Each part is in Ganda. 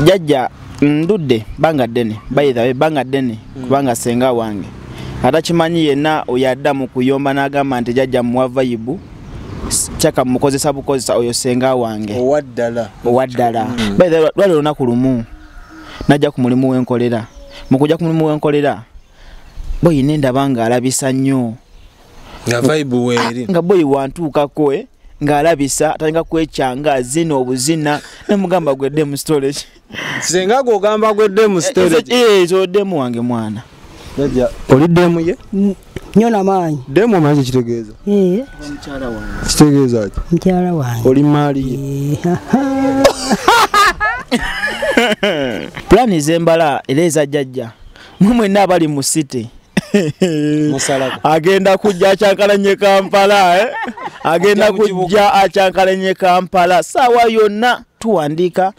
Jajja ndudde banga ddene, by the way banga ddene, kubanga senga wange atakimanyi yenna oyo adda mu kuyomba n'agamba nti jajja muwa vibe kyaka mukozesa bukozesa, oyo senga wange owaddala owaddala. By the way, lwali olunaku lumu najja ku mulimu wenkolera, mu kujja ku mulimu wenkolera boyi nendaba ng'alabisa nnyo nga vibe weeri, nga boyi wantuukako ng'alabisa atandika kwekyanga azina obuzina, nemugamba gwedde mu storage. Senga gw'ogamba gwedde mu storage? So demu wange mwana. Jajja oli demu ye? Nnyo namaanyi. Demu omanyi kitegeeza? Mukyala wange. Kitegeeza ki? Mukyala wange. Oli maali ye? Pulani z'embala era eza jajja mwe mwenna abali mu city agenda kujja akyankalanye Kampala, agenda kujja akyankalanye Kampala saawa yonna. Tuwandiika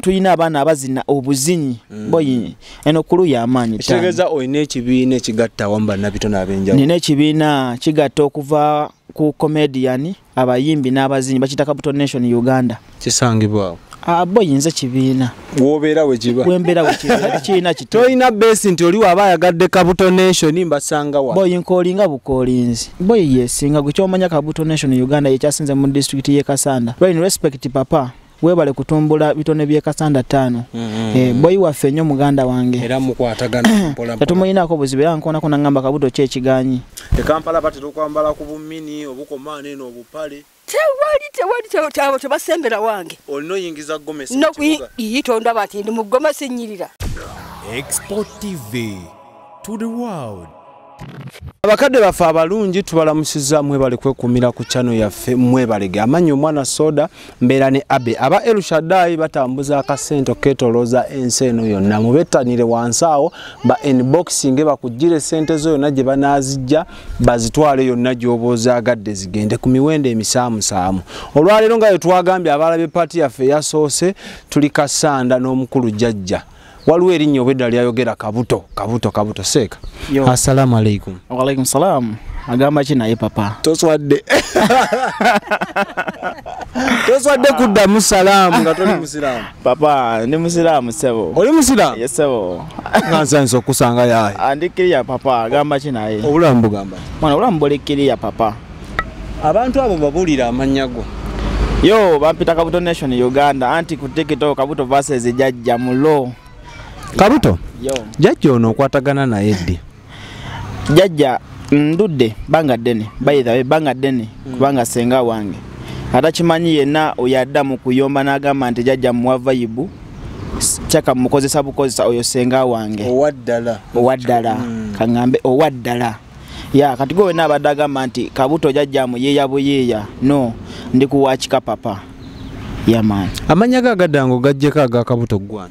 tulina abaana abazina obuzinyi boyi eno kulu y'amaanyi. Kitegeeza olina ekibiina ekigatta awamu bannabitone ab'enjawulo? Nina ekibiina kigatta okuva ku comedian, abayimbi n'abazinyi, bakiyita Kabuto Nation Uganda. Kisangibwawo? Boyi nze kibiina wobeera wekiba, wembeera wekiba kibiina kito. Tolina base nti oli waba ayagadde Kabuto Nation mbasanga wa? Boyi nkoolinga bukoolinzi. Boyi yesinga gwe kyomanya Kabuto Nation Uganda yekyasinze mu district y'e Kasanda. In respect papa, webale kutumbula bitone by'e Kasanda 5. Boyi waffe nnyo muganda wange. Era mukwatagana mpola mpola. Tetumuyinaako buzibu era nkoonako nangamba Kabuto ki ekiganyi. E Kampala batera okwambala ku bumini obukomaana eno obupale. Tewali abo tebasembera wange. Olina oyingiza gomesi mu kibuga. Iyitondaba nti ndi mu gomesi nnyirira. Export TV to the world. Abakadde baffe abalungi tubalamusizza, mwebale kwekumira ku channel yaffe, mwebalege amanyi omwana soda mbeera ne Abe. Aba El Shaddai batambuza akasente oketolooza ensi eno yonna, mubettanire wansi awo ba inboxing bakugire sente zo yonna gye banaazijja bazitwale yonna gy'oba ozaagadde zigende ku miwendo emisaamusaamu. Olwaleero nga bwe twagambye abalabye paati yaffe eyasoose, tuli Kasanda n'omukulu Jajja. Waliwo erinnya obwedda lyayogera Kabuto, Kabuto, Kabuto. Seeka. Assalamu alaikum. Wa alaikum salam. Agamba ki naye papa? Toswadde. Toswadde kuddamu salaamu nga toli musiraamu. Papa, ndi musiraamu ssebo. Oli musiraamu? Yes ssebo. Nga nsanze okusanga yaaye. Ndi kiriya papa, agamba ki naye? Obulamu bugamba ki? Mwana obulamu buli kiriya papa. Abantu abo babuulira amannya go. Yo, bampita Kabuto Nation Uganda, anti ku TikTok Kabuto versus Jajja Mulo. Kabuto? Jajja ono okwatagana naye ddi? Jajja ndudde banga ddene, by the way banga ddene, kubanga senga wange atakimanyi yenna oyo adda mu kuyomba n'agamba nti jajja muwa vibe kyaka mukozesa bukozesa, oyo senga wange owaddala owaddala. Kaŋŋambe owaddala. Ya kati gwe wenna abadde agamba nti Kabuto jajja muyeeya buyeeya, no ndi kuwakika papa. Ya man. Amannya ge agaddango gaggyeko aga Kabuto ggwana?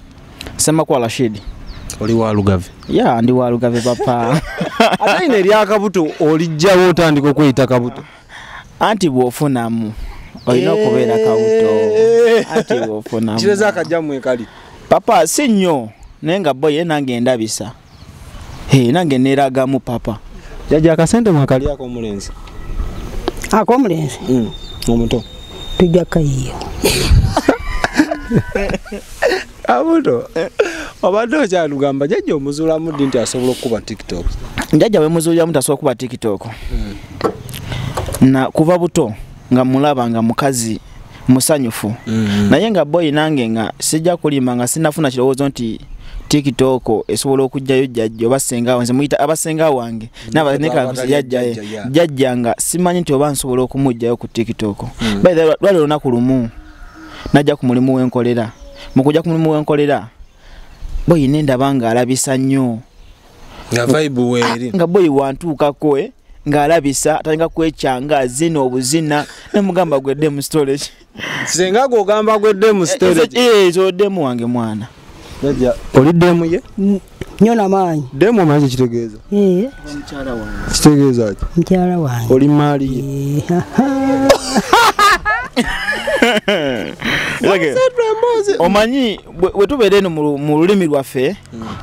Ssemakula Rashid. Oli wa Lugave? Ya ndi wa Lugave papa. Ate ino erya Kabuto olijjawo otandika okweyita Kabuto? Anti bw'ofunamu olina okubeera Kabuto. Anti bw'ofunamu. Kireza akajja mwekali. Papa si nnyo naye nga boyi ye nange ndabisa. Nange neeragamu papa. Jajja akasente mwakali ak'omulenzi? Ak'omulenzi? Omuto. Tujja kayiiya. Kabuto, obadde okyalugamba jajja omuzuulamu ddi nti asobola okukuba TikTok? Jajja bwe muzuuliramu tasobola kuba TikTok. Na kuva buto nga mulaba nga mukazi musanyufu. Naye nga boyi nange nga sijja kulima nga sinnafuna kirowoozo nti TikTok esobola okujjayo jajja oba ssenga wange, muyita abasenga wange jajja nga simanyi nti oba nsobola okumuggyayo ku TikTok. By the way, lwali olunaku lumu najja ku mulimu wenkolera, mu kujja ku mulimu wenkolera boyi nendaba ng'alabisa nnyo nga vibe weeri, nga boyi wantuukako ng'alabisa atandika kwekyanga azina obuzina, nemugamba gwedde mu storage. Senga gw'ogamba gwedde mu storage? So demu wange mwana. Jajja oli demu ye? Nnyo namaanyi. Demu omanyi kitegeeza? Mukyala wange. Kitegeeza ki? Mukyala wange. Oli maali ye? Omanyi bwe tubeera eno mu lulimi lwaffe,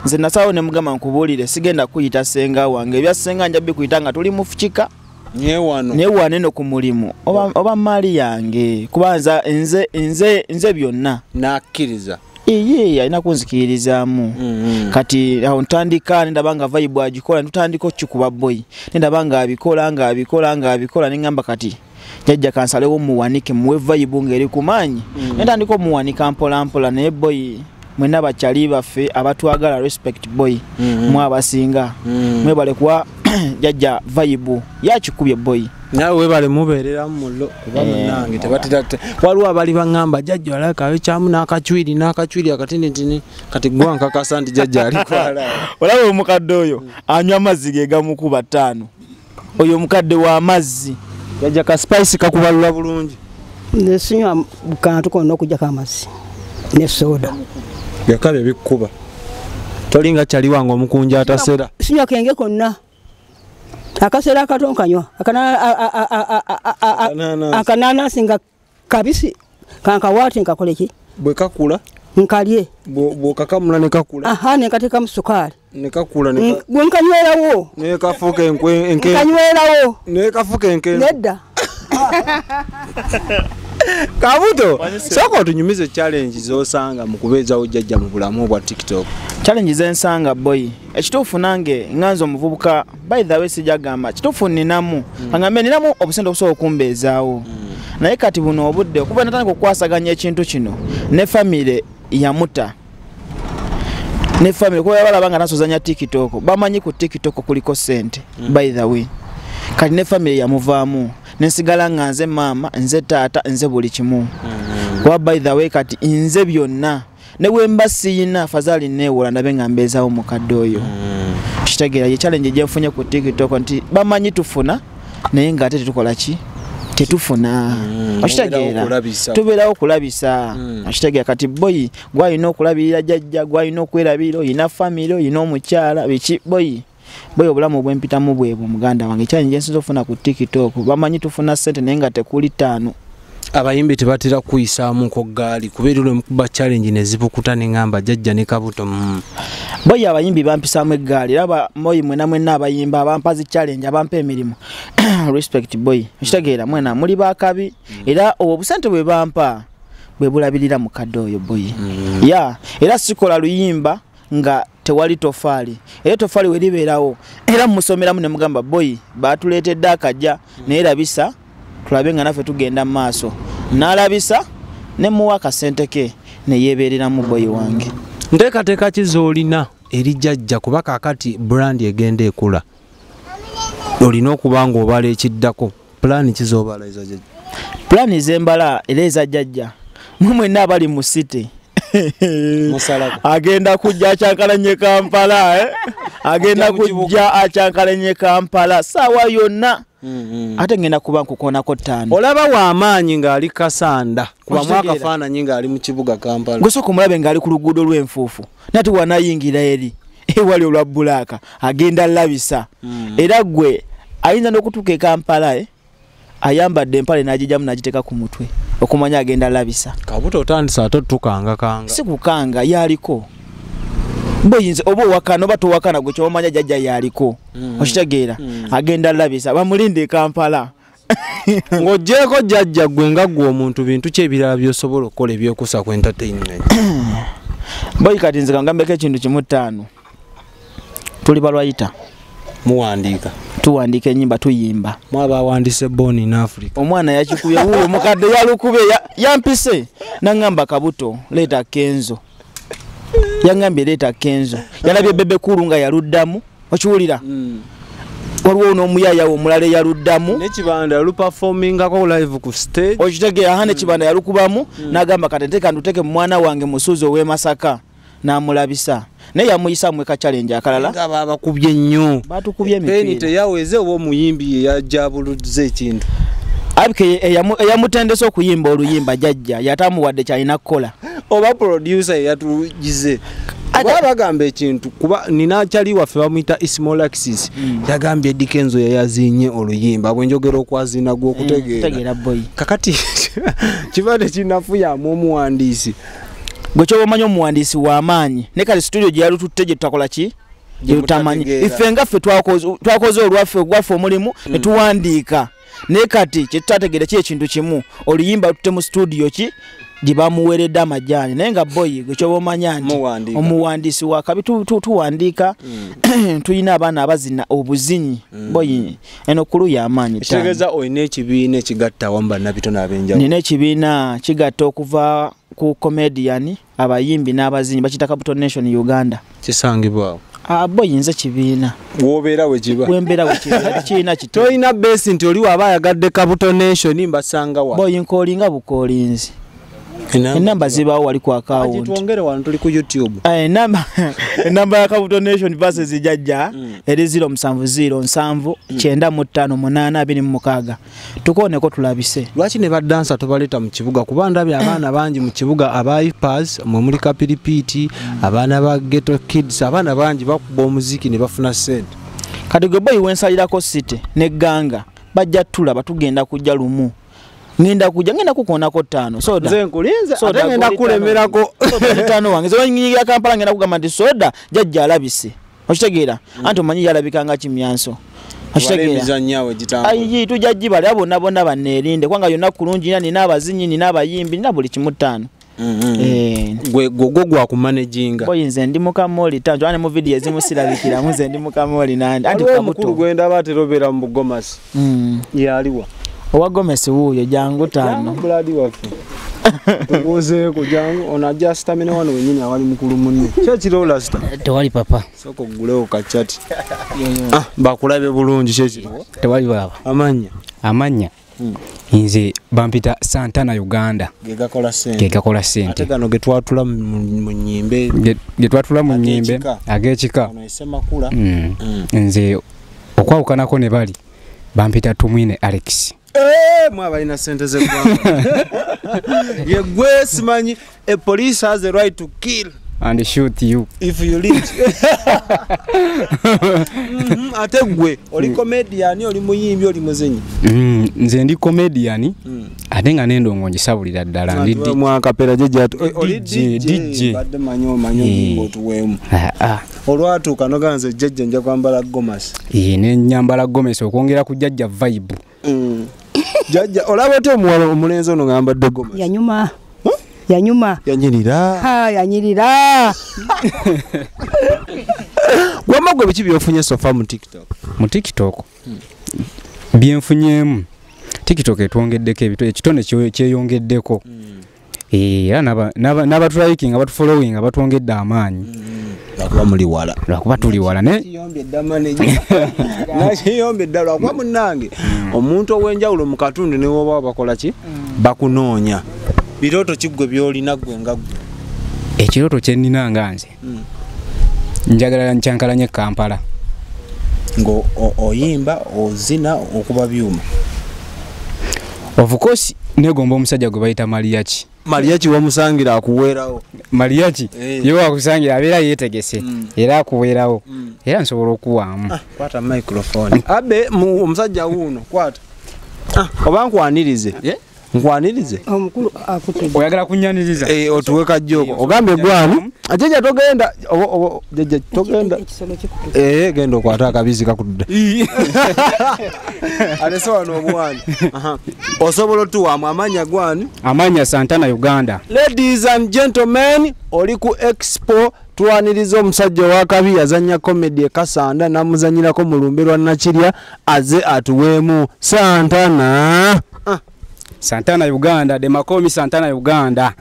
nze nasalawo ne mugamba nkubuulire sigenda kuyita ssenga wange, ebya ssenga nja bikuyita nga tuli mu fukika naye wano eno ku mulimu oba maali yange, kuba nze byonna nakkiriza. Iye alina kunzikirizaamu. Kati awo ntandika nendaba nga vibe agikola, ntutandika okikuba boy, nendaba nga abikola nga abikola nga abikola, nengamba kati jajja kansalewo muwanike muwe vibe ng'eri ku maanyi. Nentandika omuwanika mpola mpola, naye boy mwenna bakyali baffe abatwagala, respect boy, mwe abasinga mwebale kuwa jajja vibe yakikubye boy. Nawe webale mubeereramu mullo kuba munnange tebatera. Waliwo abali baŋŋamba jajja alabika abikyamu n'akacwiri n'akacwiri akatinitini, kati gwa nkakasa nti jajja alikwala. Olaba omukadde oyo anywa amazzi ge gamukuba 5. Oyo omukadde w'amazzi. Jajja ka spice kakubalula bulungi. Nze sinywa kantu konna okuggyako amazzi ne soda. Byokka bye bikkuba. Tolinga kyali wange omukunja atasera. Sinywa kenge konna. Akasera akato nkanywa akananasi nga kabisi kankawaate nkakole ki bwe kakula nkalye bw'okakamula ne kakula. Aha, ne nkateekamu sukaali ne kakula ne gwe nkanywerawo ne kafuuka enkwe nkanywerawo ne kafuuka enke nedda. Kabuto, sooka otunyumize challenge z'osanga mu kubeezawo jjajja mu bulamu obwa TikTok. Challenge zensanga boy, ekituufu nange nganze omuvubuka, by the way sijagamba kituufu ninamu, angambe ninamu obusente obusobola okumbeezaawo. Naye kati buno obudde okuva natandika okukwasaganya ekintu kino ne famire yamuta ne famire kuba balaba nga nasozanya TikTok, bamanyi ku TikTok kuliko ssente by the way. Kati ne famire yamuvaamu nensigala nga nze maama, nze taata, nze buli kimu. Kuba by the way kati nze byonna ne bwe mba siyina afadhali neewola ndabe nga mbeezaawo mukadde oyo. Kitegeera ye challenge gye nfunye ku TikTok nti bamanyi tufuna naye ng'ate tetukola ki, tetufuna. Okitegeera tubeerawo okulabisa. Okitegeera kati boy gwalina okulabirira jjajja, gwalina okwerabira, oyina famire, oyina omukyala biki boy. Boy obulamu bwempitamu bwebwo muganda wange. Challenge nsinza okufuna ku TikTok, bamanyi tufuna ssente naye nga tekuli 5. Abayimbi tebatera kuyisaamuko ggaali kubeera olwo mukuba challenge ne zibukuta ne ŋŋamba jjajja ne Kabuto. Boy abayimbi bampisaamu eggaali, era boy mwena mwenna abayimba abampa zi challenge abampa emirimu respect boy. Okitegeera mwena muli bakabi, era obwo obusente bwe bampa bwe bulabirira mukadde oyo boy. Ya era sikola luyimba nga tewali tofaali, era tofaali we libeerawo era musomeramu ne mugamba boy batuleetedde akajja naye labisa tulabe nga naffe tugenda mu maaso. N'alabisa ne muwa akasente ke ne yeebeereramu boy wange. Nteekateeka ki z'olina eri jjajja kuba kaakati brand egenda ekula, olina okuba ng'obala ekiddako, pulaani ki z'obala eza jjajja? Pulaani z'embala era eza jjajja, mwe mwenna abali mu city agenda kujja akyankalanye Kampala, agenda kujja akyankalanye Kampala saawa yonna. Ate ngenda kuba nkukoonako 5. Olaba w'amaanyi ng'ali Kasanda kubamu akafaananyi ng'ali mu kibuga Kampala. Gwe sooka omulabe ng'ali ku luguudo lw'enfuufu nati wanayingira eri ewali olwa bulaaka agenda labisa. Era gwe ayinza n'okutuuka e Kampala ayambadde empale n'agijjamu n'agiteeka ku mutwe okumanya agenda labisa. Kabuto otandise ate otukangakanga. Si kukanga, yaliko. Boyinza oba owakana oba towakana gwe ky'omanya jjajja yaliko. Okitegeera agenda labisa bamulinde e Kampala. Ng'oggyeeko jjajja gwe nga ggwe omuntu, bintu ki ebirala by'osobola okukola ebyekuusa ku entertainment? Boy kati nze kangambeko ekintu kimu 5. Tuli balwayita. Muwandiika. Tuwandiika ennyimba, tuyimba. Mwaba awandiise Born in Africa. Omwana yakikubye wuuyo omukadde yalukubye yampise n'aŋŋamba Kabuto leeta Kenzo. Yangambye leeta Kenzo. Yalabye Bebe Cool nga yaluddamu, okiwulira? Waliwo n'omuyaya omulala eyaluddamu. Ne Kibanda yaluperformingako live ku stage. Okitegeera aha ne Kibanda yalukubamu n'agamba kati nteeka nduteeke mu mwana wange Musuuza ow'e Masaka n'amulabisa. Naye yamuyisaamu eka challenge akalala. Nga baabakubye nnyo. Batukubye emipiira. Peni teyaweze oba omuyimbi ye yajabuluzza ekintu. Abike eyamutendese okuyimba oluyimba jjajja yatamuwadde kyalina kukola. Oba producer yatugize. Oba bagamba ekintu kuba nina kyali waffe bamuyita Ismolaxis yagambye Eddy Kenzo yayazinye oluyimba bwe njogera okwazina gw'okutegeera. Kakati kibadde kinafuyamu omuwandiisi. Gwe ky'oba omanyi omuwandiisi w'amaanyi ne kale studio gye yalututte gye tutakola ki? Gye tutamanyi. Iffe nga ffe twakoze olwaffe ogwaffe omulimu ne tuwandiika. Naye kati kye tutategeera ki ekintu kimu, oluyimba lutute mu studio ki gye bamuweeredde amajaani. Naye nga boyi gwe kyoba omanya nti omuwandiisi wa kabi tuwandiika, tulina abaana abazina obuzinyi. Boyi eno kulu y'amaanyi. Kitegeeza olina ekibiina ekigatta awamu bannabitone ab'enjawulo? Nina ekibiina kigatta okuva ku comedian, abayimbi n'abazinyi, bakiyita Kabuto Nation Uganda. Kisangibwawo? Boyi nze kibiina. W'obeera we kiba? Wembeera we kiba, tekiina kiti. Tolina base nti oli waba ayagadde Kabuto Nation mbasanga wa? Boyi nkoolinga bukoolinzi. Enamba zibaawo wali ku account. Twongere wano tuli ku YouTube. Enamba ya Kabuto Nation versus Jajja eri 070 795 826. Tukooneko tulabise. Lwaki ne badansa tobaleeta mu kibuga? Kuba ndabye abaana bangi mu kibuga aba Hypers, mwe muli Kapiripiti, abaana ba Ghetto Kids, abaana bangi bakuba omuziki ne bafuna ssente. Kati gwe boyi wensalirako city n'egganga bajja tulaba, tugenda kujja lumu. Ngenda kujja, ngenda kukoonako 5. Soda. Nze nkulinze, ate ngenda kulemerako. Soda 5 wange. Nze nnyingira Kampala ngenda kugamba nti soda Jajja alabise. Okitegeera? Anti omanyi yalabika nga kimyanso. Okitegeera? Emizannyo awo egitambula. Ayi tujja gibala bonna bonna banneerinde kubanga yonna kulungi nina abazinyi, nina abayimbi, nina buli kimu 5. Gwe gwo gwa kumanaginga. Boyi nze ndi mukamoli 5 ane mu video ezimu sirabikira, nze ndi mukamoli nandi. Anti Kabuto. Omukulu gwenda batera obeera mu Bugomasi. Yaliwa. Owa Gomesi wuuyo jangu 5. Buladi waffe. Tubuuzeeko jangu ono ajja asitamine wano wennyini awali mukulu munne. Ki ekiro Rasta? Tewali papa. Sooka oggulewo kachati. Bakulabe bulungi ki ekiro? Tewali baba. Amannya? Amannya. Nze bampita Santana Uganda. Ge gakola ssente. Ge gakola ssente. Ate gano ge twatula mu nnyimbe. Ge twatula mu nnyimbe ag'ekika. Ono Essemakula. Nze okwawukanako ne bali bampita Tumwine Alex. Mwe abalina ssente z'eggwanga. Ye gwe simanyi, a police has a right to kill and shoot you if you lead. Ate gwe oli comedian, oli muyimbi, oli muzinyi? Nze ndi comedian ate nga n'endongo ngisabulira ddala. Ndi mwakapera jjajja oli DJ. Badde manyi omanyi oluyimba otuweemu. Olwatuuka noga nze jjajja nja kwambala gomasi. Ne nnyambala gomesi okwongera ku Jajja vibe. Jajja olaba otya omuwala omulenzi ono ng'ayambadde gomasi? Yanyuma. Yanyuma. Yanyirira. Yanyirira. Wamma gwe biki by'ofunye so far mu TikTok? Mu TikTok byenfunyeemu. TikTok etwongeddeko ekitone kyeyongeddeko. Era n'abatulayikinga, abatufollowinga batwongedde amaanyi. Lwakuba muli wala. Lwakuba tuli wala ne. Nakiyombye dda manager. Nakiyombye dda lwakuba munnange. Omuntu ow'enjawulo mu katundu ne woba bakola ki? Bakunoonya. Birooto ki ggwe by'olina ggwe nga ggwe? Ekirooto kye nnina nga nze. Njagala nkyankalanye Kampala. Ng'oyimba, ozina, okuba byuma. Of course negomba omusajja gwe bayita Mariachi. Mariachi wamusangira akuweerawo. Mariachi ye wakusangira abeera yeetegese era akuweerawo. Era nsobola okuwaamu. Kwata microphone. Abe omusajja wuuno kwata. Oba nkwanirize. Nkwanirize. Omukulu akutudde. Oyagala kunyaniriza? Otuwe kajjoko. Ogambye gwani? Jjajja togenda. Jjajja togenda. Genda okwate akabizi kakutudde. Alese wano obwani. Osobola otuwaamu amannya gwani? Amannya Santana Uganda. Ladies and gentlemen, oli ku Expo tuwaniriza omusajja ow'akabi yazannya comedy e Kasanda n'amuzannyirako mu lumbe lwa Nakirya aze atuweemu Santana. Santana Uganda, Demakomi Santana Uganda.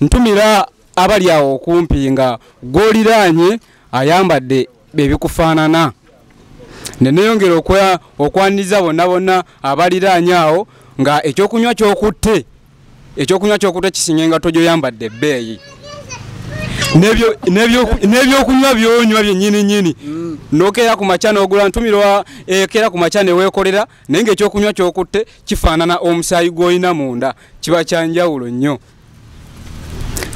Ntumira abali awo okumpi nga gw'oliraanye ayambadde ebikufaanana. Ne neeyongera okwaniriza bonna bonna abaliraanye awo nga ekyokunywa ky'okutte kisinga engatto gy'oyambadde ebbeeyi. N'ebyokunywa by'onywa byennyini nnyini. N'okeera ku makya n'ogula ntumirwa ekeera ku makya ne weekolera, naye ng'ekyokunywa ky'okutte kifaanana omusaayi gw'olina munda, kiba kya njawulo nnyo.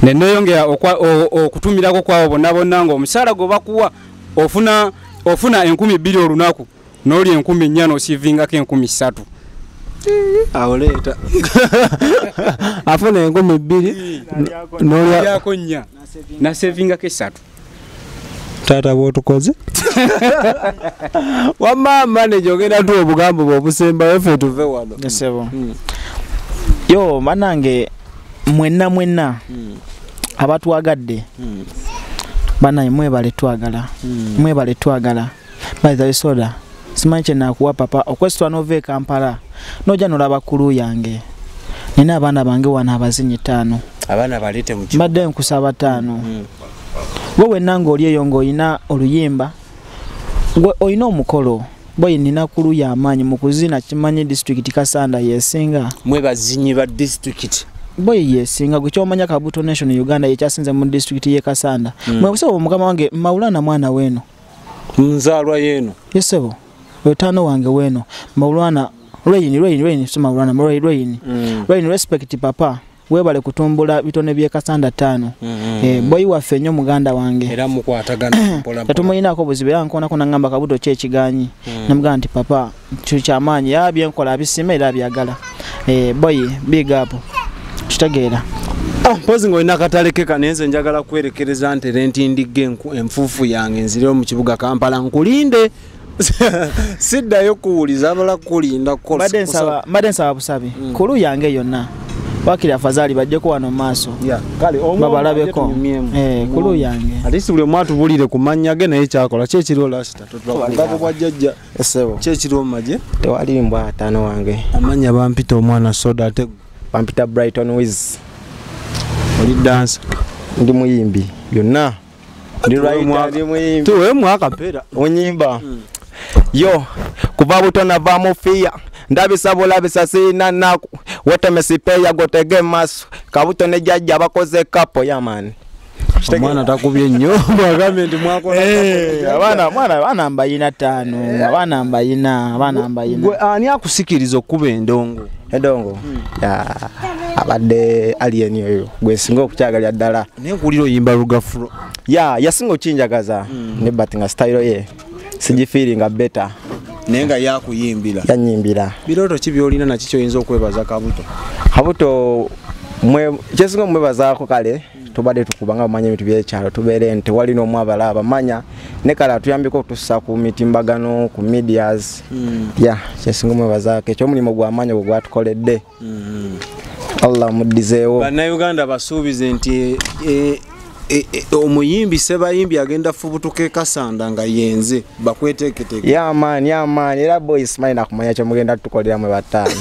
Ne neeyongera okutumirako kwabo bonna bonna ng'omusaala gwe bakuwa ofuna 2000 olunaku n'olya 4000 n'osivingako 3000. Awo leeta. Afuna 2000 n'olyako 4 nasevingako 3. Taata bw'otukoze wamma manager ogenda tuwa obugambo bw'obusembayo ffe tuve wano. Ssebo. Yo bannange mwenna mwenna abatwagadde bannange mwebale twagala, mwebale twagala. By the way, soda simanyi kye naakuwa papa okwesitwa n'ova e Kampala n'ojja n'olaba kulu yange. Nina abaana bange wano abazinyi 5. Abaana baleete mu kibuga. Mbadde nkusaba 5. Gwe wenna ng'oli eyo ng'olina oluyimba, gwe olina omukolo, boyi nina kulu y'amaanyi mu kuzina kimanyi disitulikiti Kasanda yesinga. Mwe bazinyi ba disitulikiti. Boyi yesinga gwe ky'omanya Kabuto Nation Uganda yekyasinze mu disitulikiti y'e Kasanda. Mwe busebo mukama wange Maulana mwana weno. Nzaalwa yeeno. Yesebo. Wetaano wange weno. Maulana Rain si Maulana Rain. Rain respect papa. Webale kutumbula bitone by'e Kasanda 5. Boyi waffe nnyo muganda wange. Era mukwatagana mpola mpola. Tetumuyinaako buzibu era nkoonako nangamba Kabuto ki ekiganyi. Namugamba nti papa kyo kyamaanyi era byenkola abisiima era abyagala. Boyi big up. Kitegeera. Mpozi ng'olina akatale ke kano nze njagala kwerekereza ntere ntindigge enfuufu yange nzireyo mu kibuga Kampala nkulinde. Siddayo kuwuliza abala kulinda kukola. Mbadde nsaba busabi. Kulu yange yonna. Wakiri afadhali bajjeko wano mu maaso. Kale babalabeko. Kulu yange. At least buli omu atubulire ku mannya ge naye kyakola. Ki ekiriwo lasita? Tutula bwa jjajja. Ssebo. Ki ekiriwo mu magye? Tewali mbwa ataano wange. Amannya bampita omwana soda ate bampita Brighton Wiz. Oli dancer. Ndi muyimbi byonna. Ndi writer, ndi muyimbi. Tuwemu akapera. Onyimba. Yo, kuva buto nava fear. Ndabisa bulabisa sina naku. Wetemesipeya gotege maso. Kabuto ne jjajja bakoze kapo ya man. Omwana takubye nnyo bwagambye nti mwakola abaana mwana abaana mbayina 5 abaana mbayina abaana mbayina. Gwe ani akusikiriza okuba endongo? Endongo. Ya abadde alien oyo gwe singa okukyagalya ddala. Naye nkuwulira oyimba lugafuro. Ya yasinga okinjagaza ne but nga style ye sigifiiringa better. Naye nga yakuyimbira. Yanyimbira. Birooto ki by'olina naki ky'oyinza okwebaza Kabuto? Kabuto kyesinga omwebazaako kale tubadde tukubanga omanya ebintu by'ekyalo tubeere nti wali n'omu abalala abamanya ne kale atuyambeko okutussa ku mitimbagano ku medias. Ya kyesinga omwebazaako ekyomulimu gw'amaanyi ogwo gwatukoledde. Allah muddizeewo. Bannayuganda basuubize nti omuyimbi Ssebayimbi agenda fubutuka e Kasanda nga yenze bakweteeketeeke. Ya man era boys simanyi nakumanya kyemugenda tutukolera mwe bataano.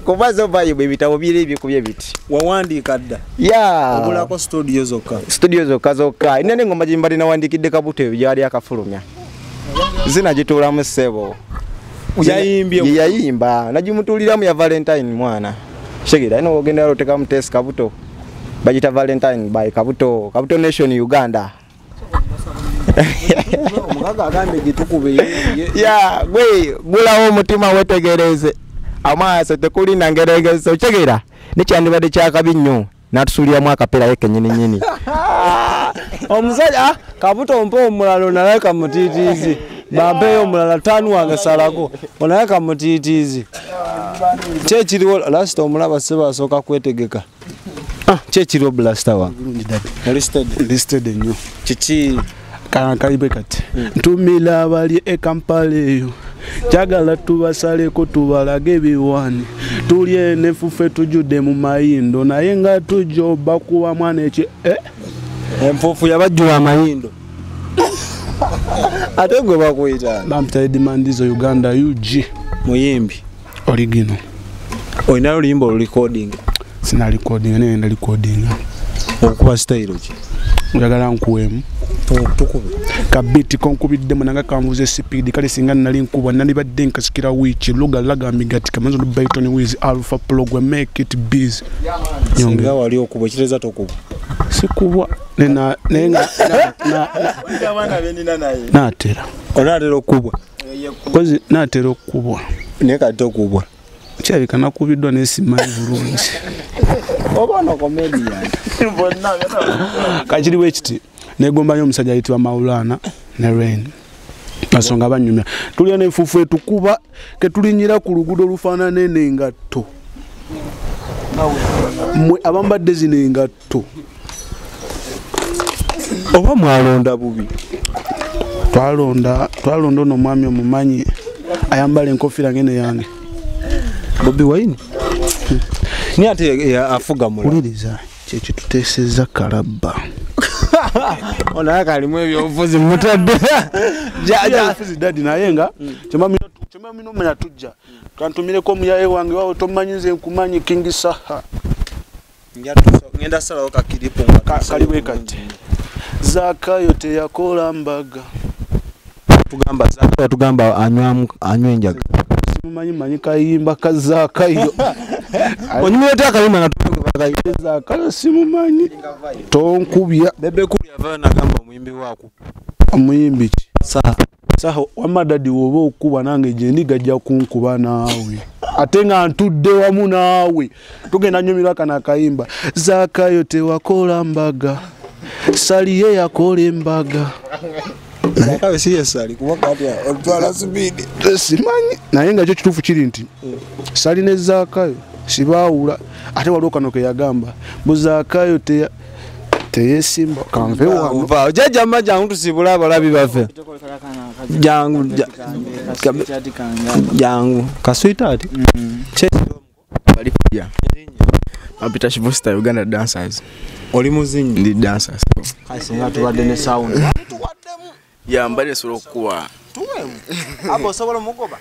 Kuba zo vibe ebitabo biri ebikubye biti. Wawandiika dda? Ya. Obulako studio zokka? Studio zokka zokka. Nina n'engoma gye mbadde nawandiikidde Kabuto ebyo gyali akafulumya. Zinagituulamu ssebo. Yayimbye? Yayimba. Nagimutuuliramu ya Valentine mwana. Kitegeera ino ogenda otekamu test Kabuto. Bagita Valentine by Kabuto, Kabuto Nation Uganda. Omugaga agambye gitukube. Ya, gwe gulawo omutima wetegereze. Amaaso tekulina ngeregezo okitegeera. Nekyandibadde kyakabi nnyo n'atusuuliramu akapera ye kennyini nnyini. Omusajja Kabuto mpa omulala naye kamutiitiizi. Bampeeyo omulala taanu wange salako onaye kamutiitiizi. Ki ekiriwo lasita omulaba ssebo asooka kwetegeka. Ki ekiriwo Blaster wange? Listed nnyo. Kiki? Kalibe kati. Ntumira abali e Kampala eyo. Njagala tubasaleko tubalage ebiwaani. Tulye n'enfuufu tujjudde mu mayindo naye nga tujja obakuwa mwana eki Enfuufu yabajjula amayindo. Ate gwe bakuyita? Bampita Eddie Uganda UG. Muyimbi. Original. Olina oluyimba olurecording? Sina recording naye ngenda recording. Okuba style ki? Njagala nkuweemu. Tukube. Kabiti konkubiddemu nanga kanvuze speed kale singa nali nkubwa nandibadde nkasikira wiiki luga laga migati kamanzo no Brighton Wiz Alpha Program make it busy. Singa wali okubwa ekitegeeza tokubwa. Sikubwa naye nga naatera. Onaatera okubwa? Kozi naatera okubwa. Naye kati tokubwa. Kirabika nakubiddwa naye simanyi bulungi. Oba ono comedian. Kakiri bwe kiti negomba nnyo omusajja ayitibwa Maulana ne Rain. Basonga banyumya. Tulya n'enfuufu etukuba ketulinnyira ku luguudo olufaanana eno engatto. Mmwe abambadde zino engatto. Oba mwalonda bubi? Twalonda ono mwami omumanyi ayambala enkofiira ngene yange. Bobi Wine? Ni ate afuga mula. Wuliriza kyekituteesezza kalabba. Ono akalimu ebyobufuzi mutadde. Byobufuzi daddy naye nga kyemamino menya tujja. Kantumireko omuyaye wange wawe tomanyi nze nkumanyi King Saha. Ngenda salawo kakiripo nga kaliwe kati. Zakayo teyakola mbaga. Tugamba Zakayo tugamba anywa enjaga. Simumanyi manyi kayimba ka Zakayo. Onyumira otya akayimba nga tumanyi Zakayo simumanyi. Tonkubya. Bebe Cool yavayo n'agamba omuyimbi waako. Omuyimbi ki? Saha. Saha wamma daddy woba okuba nange gye ndi gajja kunkuba naawe. Ate nga ntudde wamu naawe. Tugenda nyumirwa kano akayimba. Zakayo tewakola mbaga. Sali ye yakola embaga. Zakayo si ye Sali kuba kati otwala speed. Simanyi naye nga kyo kituufu kiri nti Sali ne Zakayo sibaawula. Ate waliwo kano ke yagamba mbu Zakayo teyesimba kanve wano. Jjajja mma jangu tusibule abalabi baffe. Jangu jangu kasweetheart. Bali kujja. Peter Shivosta Uganda dancers. Oli muzinyi? Ndi dancers. Kasinga tubadde ne sound. Ya mbadde sobola okukuwa. Tuwemu. Abo osobola omugoba?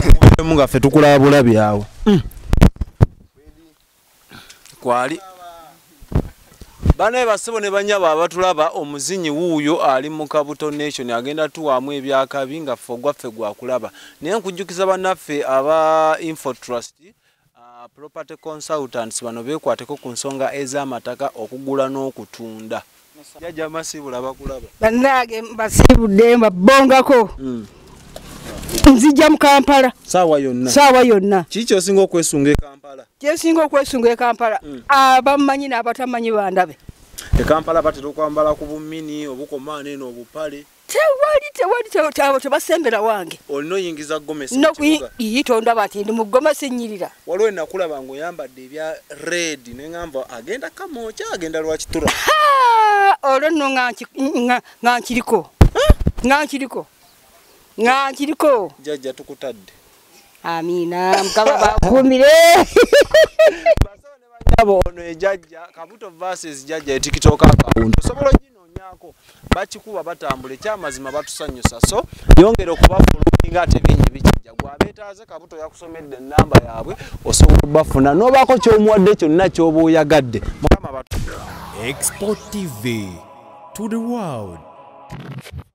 Tukuwemu nga ffe tukulaba bulabi awo. Kwali. Bana basebo ne banyabo abatulaba omuzinyi wuuyo ali mu Kabuto Nation agenda tuwaamu ebyakabi nga ffe ogwaffe gwakulaba. Naye nkujjukiza bannaffe aba Infotrust property consultants bano beekwateko ku nsonga ez'amataka okugula n'okutunda. Jjajja Masiibula bakulaba. Bannange mbasiibudde mbabongako. Nzijja mu Kampala. Saawa yonna. Saawa yonna. Kiki ky'osinga okwesunga e Kampala? Kyensinga okwesunga e Kampala abamanyi n'abatamanyi bandabe. E Kampala batera okwambala ku bumini obukomaana eno obupale. Tewali tebasembera wange. Olina oyingiza gomesi mu kibuga. Tondaba nti ndi mu gomesi nnyirira. Waliwo nakulaba ng'oyambadde ebya red ne ŋŋamba agenda Kamwokya agenda Lwakitura. Olwo nno nga nkiriko. Nga nkiriko. Nga nkiriko. Jjajja tukutadde. Amiina Mukama bakuumire. Basebo ne banyabo ono ejjajja Kabuto versus jjajja e TikTok account. Osobola oginoonyaako bakikuba batambula ekyamazima batusanyusa so yongera okubafollowinga ate bingi bikijja. Gwabeetaaze Kabuto yakusomedde ennamba yaabwe osobola obbafuna n'obaako ky'omuwadde kyonna ky'oba oyagadde. Mukama batu. Export TV to the world.